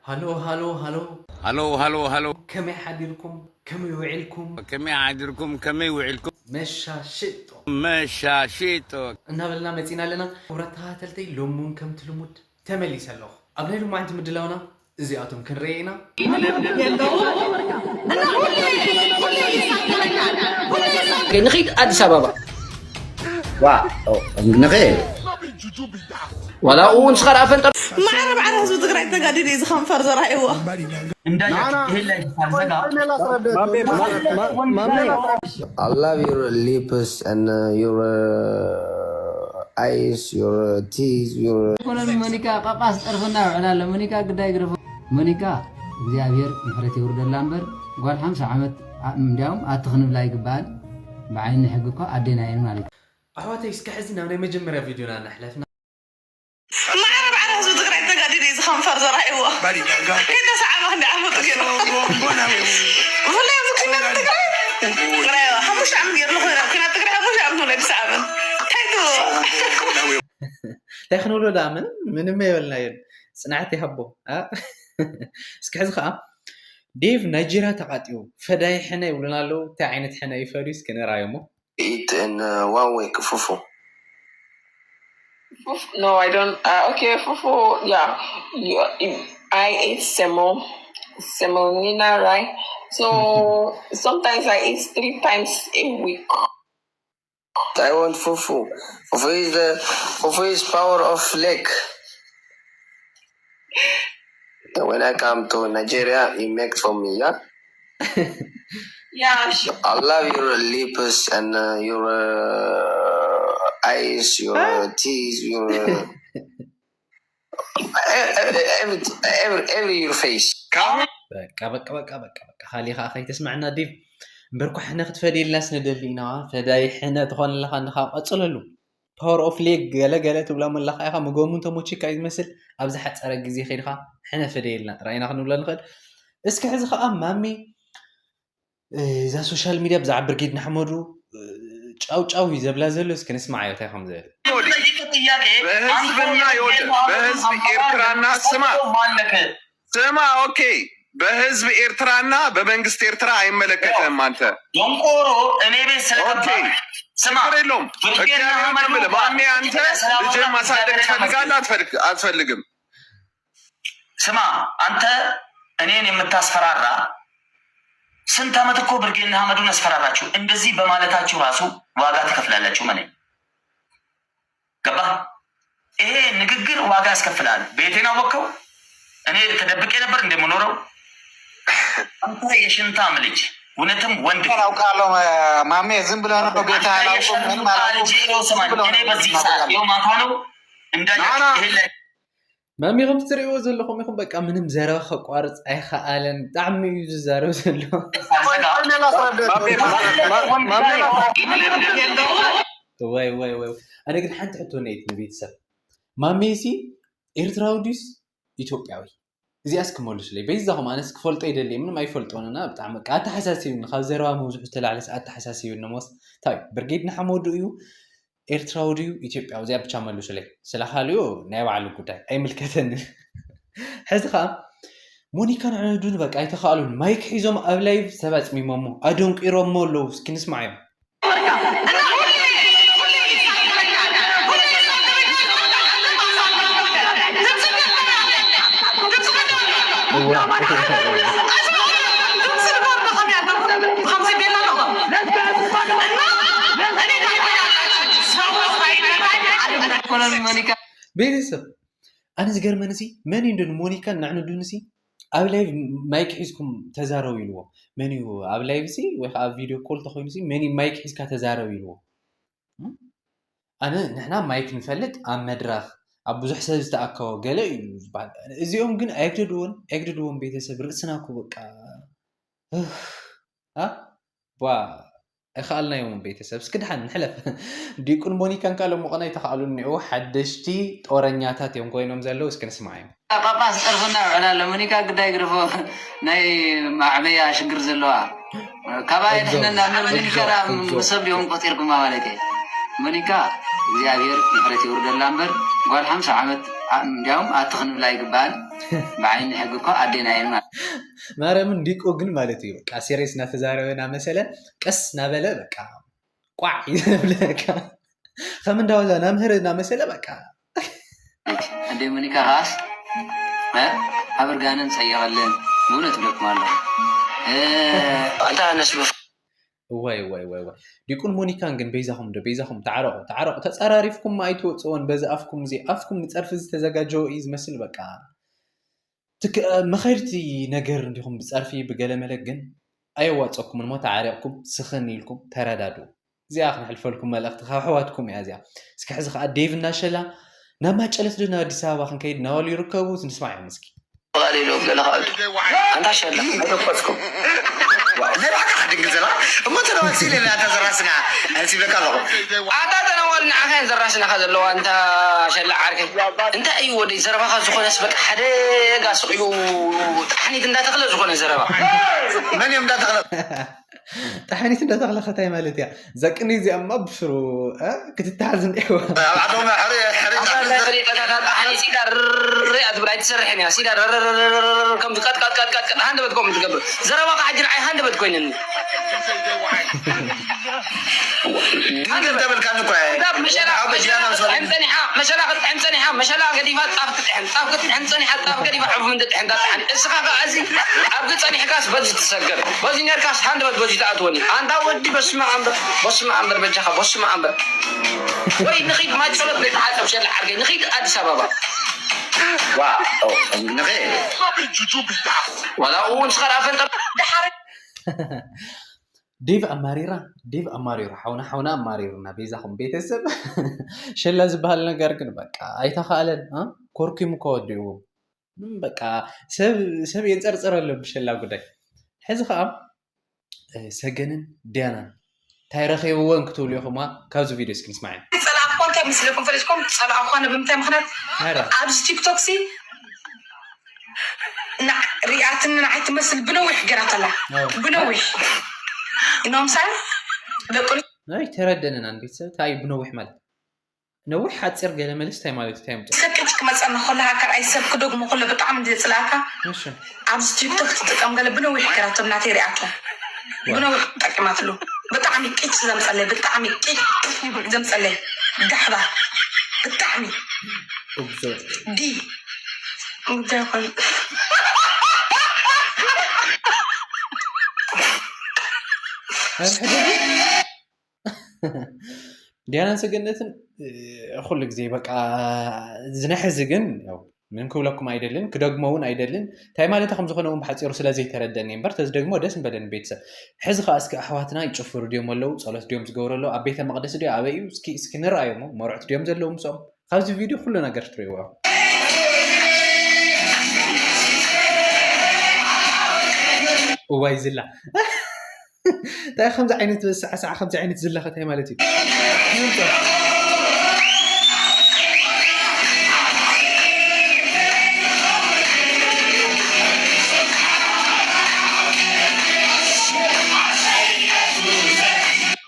ሃሎ ሃሎ ሃሎ ሃሎ ሃሎ ሃሎ ከመይ ሓዲርኩም ከመይ ውዒልኩም ከመይ ሓዲርኩም ከመይ ውዒልኩም መሻሽጦ መሻሽጦ እናበልና መፂና ኣለና። ክቡራት ተኸታተልተይ፣ ሎሚ እውን ከምቲ ልሙድ ተመሊሰ ኣለኹ። ኣብ ናይ ሎማዓንቲ ምድላውና እዚኣቶም ክንርኢ ኢና። ንኺድ ኣዲስ ኣበባ ንኽእል ዋላ ኡ ንስኻ ደኣ ፈንጠር ማዕረ ማዕረ ህዝቢ ትግራይ ተጋዲደ እዩ ዝኸንፈር ዘርኣይዎ እንዳያችሁ ይሄን ላይ ሳልዘጋ I love your lips and uh, your uh, eyes, your uh, teeth, your. ኮነ ሞኒካ ጳጳስ ጠርፍና ይውዕል ኣሎ። ሞኒካ ግዳይ ግረፎ። ሞኒካ እግዚኣብሔር ምሕረት የውርደላ እምበር ጓል ሓምሳ ዓመት ኣ- እንዲያውም ኣቲ ክንብላ ኣይግባኣን። ብዓይኒ ሕጊ እኳ ኣዴና እየን ማለት እዩ። ኣሕዋተይ፣ እስከ ሕዚ ናብ ናይ መጀመርያ ቪድዮና እናሕለፍና ማዕረ ማዕረ ህዝቢ ትግራይ ተጋዲደ እዩ ዝኸንፈር ዘርኣይዎ ከይተሰዓመ ክንዲ ዓመቱ ገይሩ ብፍላይ ኣብዚ ኩናት ትግራይ ትግራይ ሓሙሽተ ዓመት ገይሩ ኮይኑ ኩናት ትግራይ ሓሙሽተ ዓመት ንወለዲ ሰዓመ እንታይ ትብሎ እንታይ ክንብሎ ደኣ? ምንም ምንም የበልናዮን። ፅንዓት ይሃቦ። አ? እስኪ ሕዚ ከዓ ዴቭ ናይጄርያ ተቃጢቡ ፈዳይ ሕነ ይብሉና ኣለዉ። እንታይ ዓይነት ሕነ ይፈድዩ እስኪ ንርኣዮ እሞ። Eat in uh, one week, fufu. Fufu? No, I don't. Uh, okay, fufu. Yeah, you, you, I eat semo, semolina, right? So sometimes I eat three times a week. I want fufu. Fufu is the fufu is power of leg. When I come to Nigeria, he make for me, yeah. Yeah, sure. I love your lips and uh, your uh, eyes, your uh, teeth, your uh, every, every, every, every your face. ካብ በቃ በቃ በቃ በቃ በቃ ካሊ ከዓ ከይተስምዐና ዴቭ። እምበርኳ ሕነ ክትፈድየልናስ ንደሊ ኢና። ፈዳይ ሕነ ትኾነለኻ እንድኻ ቀፅለሉ። ፓወር ኦፍ ሌግ ገለ ገለ ትብላ መላኻ ኢኻ። መጎሙ እንተሞቺካ እዩ ዝመስል። ኣብ ዝሓፀረ ግዜ ከይድኻ ሕነ ፈደየልና ጥራይ ኢና ክንብሎ ንኽእል። እስኪ ሕዚ ከዓ ማሚ እዛ ሶሻል ሚድያ ብዛዕባ ብርጌድ ንሓመዱ ጫው ጫው እዩ ዘብላ ዘሎ። እስኪ ንስማዓዮ እንታይ ከም ዝብል። ጠይቅ ጥያቄ በህዝብና ይኸውልህ፣ በህዝብ ኤርትራና ስማ፣ ስማ፣ ኦኬ፣ በህዝብ ኤርትራና በመንግስት ኤርትራ አይመለከትህም አንተ። ደንቆሮ እኔ ቤት ስለገባ ኦኬ፣ ስማ ችግር የለውም። ብርጌድ እግዚአብሔር ንሓመዱ ነው የምልህ። ማሜ አንተ ስላወራ ልጅን ማሳደግ እግዚአብሔር ትፈልጋለህ? አትፈልግ- አትፈልግም። ስማ አንተ እኔን የምታስፈራራ ስንት ዓመት እኮ ብርጌድ ንሓመዱን ያስፈራራችሁ። እንደዚህ በማለታችሁ ራሱ ዋጋ ትከፍላላችሁ። መነ ገባ? ይሄ ንግግር ዋጋ ያስከፍላል። ቤቴን አወቅከው? እኔ ተደብቄ ነበር እንደምኖረው። አንተ የሽንታም ልጅ እውነትም ወንድ አውቃለሁ ማሜ፣ ዝም ብለህ ነው ቤት አንተ አላውቅም የሽንታ ምንም አላውቅም። ልጅ ይኸው ስማኝ። ዝም ብለህ እኔ ነው በዚህ የምትናገር ሰዓት ያለው። ይኸው ማታ ነው እንዳያችሁ ናና። ይሄን ላይ ማሚ ከም ትርእይዎ ዘለኹም ይኹን በቃ ምንም ዘረባ ከቋርፅ ኣይኸኣለን። ብጣዕሚ እዩ ዝዛረብ ዘሎ። ሳልዘጋ ቆይ ላስረዳህ። ማሜ፣ ማሜ፣ ወይ ወይ ወይ ኣነ ግን ሓንቲ ሕቶ ነይት ንቤተሰብ ማሜሲ ኤርትራዊ ድዩስ ኢትዮጵያዊ? እዚኣስ ክመልሱለይ በይዛኹም። ኣነስ ክፈልጦ ይደሊ ምንም ኣይፈልጦንና ብጣዕሚ በቃ ኣተሓሳሲብኒ። ካብ ዘረባ ምብዝሑ ዝተላዕለስ ኣተሓሳሲብኒ። ሞስ እንታይ ብርጌድ ንሓመዱ እዩ ኤርትራዊ ድዩ ኢትዮጵያዊ? እዚኣ ብቻ መልሱለይ። ስለ ካልኡ ናይ ባዕሉ ጉዳይ ኣይምልከተንን። ሕዚ ከዓ ሞኒካን ዕኑዱን በቃ ኣይተኻእሉን። ማይክ ሒዞም ኣብ ላይቭ ሰብ ኣፅሚሞሞ ኣደንቂሮሞ ኣለዉ። እስኪ ንስማዓዮም። ኮሎኒ ሞኒካ ቤተሰብ ኣነ ዝገርመን ሲ መን እዩ እንዶ ንሞኒካን ንዕንዱን ሲ ኣብ ላይቭ ማይክ ሒዝኩም ተዛረቡ ኢልዎ። መን እዩ ኣብ ላይቭ ሲ ወይ ከዓ ኣብ ቪድዮ ኮል ተኮይኑ ሲ መን እዩ ማይክ ሒዝካ ተዛረቡ ኢልዎ? ኣነ ንሕና ማይክ ንፈልጥ ኣብ መድረኽ ኣብ ብዙሕ ሰብ ዝተኣከቦ ገለ እዩ ዝበሃል። እዚኦም ግን ኣይግደድዎን ኣይግደድዎን ቤተሰብ ርእስና እኮ በቃ እ ዋ ኣይኸኣልናዮምን ቤተሰብ። እስኪ ድሓን ንሕለፍ። ዲቁን ሞኒካን ካልእ ሙቐና ኣይተኻእሉን እኒአው ሓደሽቲ ጦረኛታት እዮም ኮይኖም ዘለዉ። እስኪ ንስማዓዮም። ጳጳስ ጠርፍና ይውዕል ኣሎ። ሞኒካ ግዳይ ግደፎ ናይ ማዕበያ ሽግር ዘለዋ ካባይ ድሕነና እምበር ሞኒካ ዳ ምስ ሰብ ዲኹም ቆፂርኩማ ማለት እየ። ሞኒካ እግዚኣብሔር ምሕረት የውርደላ እምበር ጓል ሓምሳ ዓመት ኣ- እንዲያውም ኣቲ ክንብላ ኣይግባኣን። ብዓይኒ ሕጊ እኳ ኣዴና እየን ማለት ማርያምን ዲቁ ግን ማለት እዩ በቃ ሴሪየስ እናተዛረበ እናመሰለ ቀስ እናበለ በቃ ቋዕ ይብለካ ከም እንዳዋዛ ናምህር እናመሰለ በቃ ኣደ ሞኒካ ከዓስ ኣብ እርጋነን ጸየቐለን ብእውነት ብለኩም ኣለኹ። ኣታ ነስብፍ ዋይ ዋይ ዋይ ዋይ ዲቁን ሞኒካን ግን በይዛኹም ዶ በይዛኹም ተዓረቑ ተዓረቑ ተጸራሪፍኩም ኣይትወፅዎን በዚ ኣፍኩም እዚ ኣፍኩም ንፀርፊ ዝተዘጋጀወ እዩ ዝመስል በቃ ትክ- መኸድቲ ነገር እንዲኹም ብፀርፊ ብገለመለ ግን ኣየዋፀኩም እሞ ተዓሪቕኩም ስኽን ኢልኩም ተረዳድኡ እዚኣ ክነሕልፈልኩም መልእኽቲ ካብ ኣሕዋትኩም እያ እዚኣ እስኪ ሕዚ ከዓ ዴቭ እናሸላ ናብ ማጨለት ዶ ናብ ኣዲስ ኣበባ ክንከይድ እናበሉ ይርከቡ ንስማዕ እዮም እስኪ ቃል የለውም ገለ ከኣቱ ኣንታ ሸላ ኣይተቆጽኩም ዘርባካ ድንግል ዘላ እሞ ተለዋል ሲለ ናታ ዘራስና ሲበካ ኣለኹ ኣታ ተነዋል ንዓኸ ዘራስናኻ ዘለዋ እንታ ሸላ ዓርከይ እንታይ እዩ ወደይ ዘረባኻ ዝኾነስ በቃ ሓደጋ ስቕ ኢሉ ጣሕኒት እንዳተኽለ ዝኾነ ዘረባ መን እዮም እንዳተኽለ ጣሕኒት እንዳተኽለኸታይ ማለት እያ ዘቅኒ እዚኣማ ብስሩ ክትተሓዝ እንዲዋ ኣብ ዓዶም ሕሪ ሕሪ ጣሕኒት ኢዳ ርያ ትብል ኣይትሰርሕን እያ ሲዳ ከምዚ ቀጥቀጥቀጥቀጥቀጥ ሃንደበት ከምኡ ትገብር ዘረባኻ ሕጂ ንዓይ ሃንደበት ኮይነኒ ድንግል ተበልካኒ እኮ መሸላ ክትጥሕን ፀኒሓ መሸላ ክትጥሕን ፀኒሓ መሸላ ገዲፋ ጣፍ ትጥሕን ጣፍ ክትጥሕን ፀኒሓ ጣፍ ገዲፋ ዕፉን ትጥሕን ታጥሓን እስኻ ከዓ እዚ ኣብዚ ፀኒሕካስ በዚ ትሰገር በዚ ነርካስ ሃንደበት በዚ ትኣትወኒ ኣንታ ወዲ በስመ ኣምበር በስመ ኣምበር በጃኻ በስመ ኣምበር ወይ ንኺድ ማጨሎት ንተሓፀብ ሸላ ዓርከይ ንኺድ ኣዲስ ኣበባ ንኸ ዋላ እውን ስኸር ኣፈንጠር ዴቭ ኣማሪራ ዴቭ ኣማሪሩ ሓውና ሓውና ኣማሪሩና ቤዛኹም ቤተሰብ ሸላ ዝበሃል ነገር ግን በቃ ኣይተኻእለን እ? ኮርኪሙ ከወዲእዎ እም፣ በቃ ሰብ ሰብ የንፀርፅር ኣሎ ብሸላ ጉዳይ ሕዚ ከዓ እ፣ ሰገንን ዲያናን እንታይ ረኺብወን ክትብሉ ኢኹማ ካብዚ ቪድዮ እስኪ ንስማዕ ኢና ጸላእኳ እንታይ ምስለኩም ፈሊጥኩም ጸላእኳ ንምንታይ ምክንያት ኧረ ኣብዚ ቲክቶክ ሲ ሪኣትኒ ንዓይ ትመስል ብነዊሕ ገራተላ ኦ። ብነዊሕ ኢኖምሳይ ደቂ ኣይተረደንን ኣን ቤተሰብ እንታይ እዩ ብነዊሕ ማለት ነዊሕ ሓፂር ገለ መልስ እንታይ ማለት እዩ እንታይ ምጡ ሰቅጭ ክመፀኒ ከለካ ካልኣይ ሰብ ክደግሞ ከሎ ብጣዕሚ እንደ ዝፅላእካ እሺ ኣብዚ ቲክቶክ ትጥቀም ገለ ብነዊሕ ገራቶም ናተይ ሪኣቶ ብነዊሕ ጠቂማትሉ ብጣዕሚ ቂጭ ዘምፀለይ ብጣዕሚ ቂጭ ዘምፀለይ ዳሕባ ብጣዕሚ እግዞ ዲ እንታይ ይኾን ዲያናን ሰገነትን ኩሉ ግዜ በቃ ዝነሐዚ ግን ምን ክብለኩም ኣይደልን ክደግሞ እውን ኣይደልን እንታይ ማለት ከም ዝኾነ እውን ብሓፂሩ ስለ ዘይተረደኒ እምበር ተዝደግሞ ደስ ምበለኒ ቤተሰብ ሕዚ ከዓ እስኪ ኣሕዋትና ይጭፍሩ ድዮም ኣለዉ ፀሎት ድዮም ዝገብሩ ኣለዉ ኣብ ቤተ መቅደስ ድዮ ኣበይ እዩ እስኪ እስኪ ንረኣዮሞ መርዑት ድዮም ዘለዉ ምስኦም ካብዚ ቪድዮ ኩሉ ነገር ትርእይዎ እዋይ ዝላ እንታይ ከምዚ ዓይነት ሳዕሳዕ ከምዚ ዓይነት ዝላ ከታይ ማለት እዩ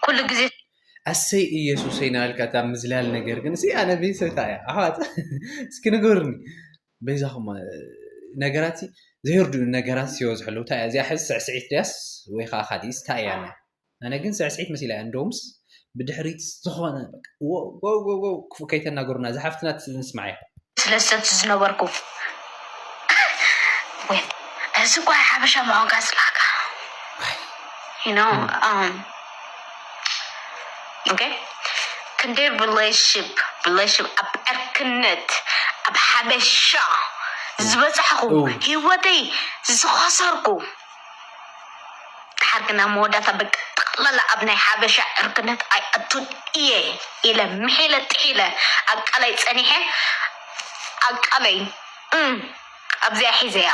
ኩሉ ግዜ ኣሰይ ኢየሱሰይ ናበልካ እታ ምዝላል ነገር ግን ሲ ኣነ ቤተሰብታ እያ ኣሕዋት እስኪ ንገሩኒ በይዛኹም ነገራት ዘይርድኡ ነገራት ሲበዝሑ ኣለዉ እንታይ እያ እዚኣ ሕዚ ስዕስዒት ድያስ ወይ ከዓ ካሊእስ እንታይ እያ እኒኣ ኣነ ግን ስዕስዒት መሲላ እያ እንደውምስ ብድሕሪት ዝኾነ ክፉእ ከይተናገሩና ዝሓፍትና ንስማዕ እያ ስለሰት ዝነበርኩ ወይ እዚ ጓይ ሓበሻ ምዃንካ ዝላካ you know um okay ክንደይ relationship relationship ኣብ ዕርክነት ኣብ ሓበሻ ዝበፅሐኹ እው። ህይወተይ ዝኸሰርኩ ሓርክና መወዳታ በቃ ጠቕላላ ኣብ ናይ ሓበሻ ዕርክነት ኣይኣቱን እየ ኢለ ምሒለ ጥሒለ ኣብ ቃለይ ፀኒሐ ኣብ ቃለይ እም፣ ኣብዚኣ ሒዘያ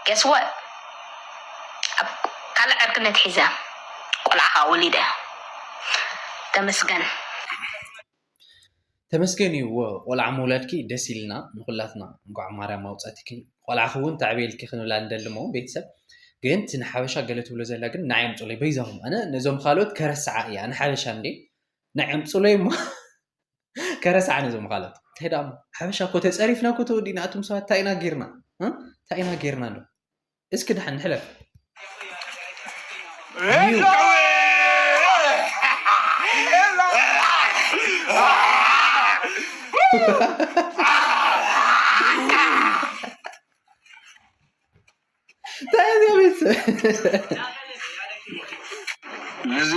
guess what ኣብ ካልእ ዕርክነት ሒዘ ቆልዓ ከዓ ወሊደ ተመስገን ተመስገን እዩ ወ- ቆልዓ ምውላድኪ ደስ ኢልና ንኩላትና እንኳዕ ማርያም ኣውፀትኪ ቆልዓኺ እውን ተዕብየልኪ ክንብላ ንደሊ እሞ ቤተሰብ ግን እቲ ንሓበሻ ገለ ትብሎ ዘላ ግን ንዓይ ኣምፁለይ በይዛኹም ኣነ ነዞም ካልኦት ከረስዓ እያ ንሓበሻ እንዴ ናይ ዕምፅሎይ እሞ ከረሳዕኒ እዞም ካልኦት እንታይ ደኣ እሞ ሓበሻ እኮ ተፀሪፍና እኮ ተወዲእና። ኣቱም ሰባት እንታይ ኢና ጌርና እንታይ ኢና ጌርና ኣሎ እስኪ ደሓን ንሕለፍ። እንታይ እያ እዚኣ ቤተሰብ? እዚ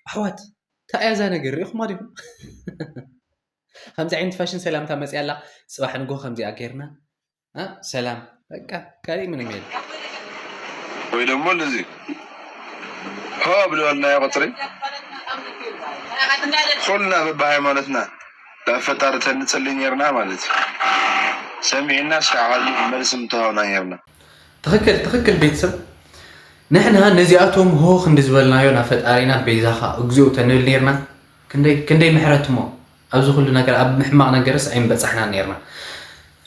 ኣሕዋት እንታይ እያ እዛ ነገር ሪኢኹማ ዲኹም? ከምዚ ዓይነት ፋሽን ሰላምታ መፅያ ኣላ። ፅባሕ ንጎ ከምዚኣ ጌርና እ ሰላም በቃ ካሊእ ምንም የለ። ወይ ደግሞ እዚ ሆ ብለወልናዮ ቁፅሪ ኩልና በብሃይማኖትና ናብ ፈጣሪ ተንፅሊ ነርና ማለት እዩ። ሰሚዕና ስዓል መልሲ ምተሃብና ነርና። ትኽክል ትኽክል ቤተሰብ ንሕና ነዚኣቶም ሆ ክንዲ ዝበልናዮ ናብ ፈጣሪና በይዛኻ እግዚኣብ ተንብል ነርና። ክንደይ ክንደይ ምሕረት እሞ ኣብዚ ኩሉ ነገር ኣብ ምሕማቕ ነገርስ ኣይምበጻሕናን ነርና።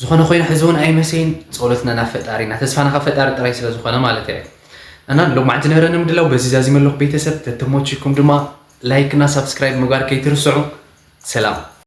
ዝኾነ ኮይኑ ሕዚ እውን ኣይመሰይን ጸሎትና ናብ ፈጣሪና ተስፋና ካብ ፈጣሪ ጥራይ ስለ ዝኾነ ማለት እየ። እና ሎማዕንቲ ዝነበረኒ ምድላው በዚ ዛዚመ ኣለኹ ቤተሰብ ተተሞችኩም ድማ ላይክ እና ሳብስክራይብ ምግባር ከይትርስዑ። ሰላም።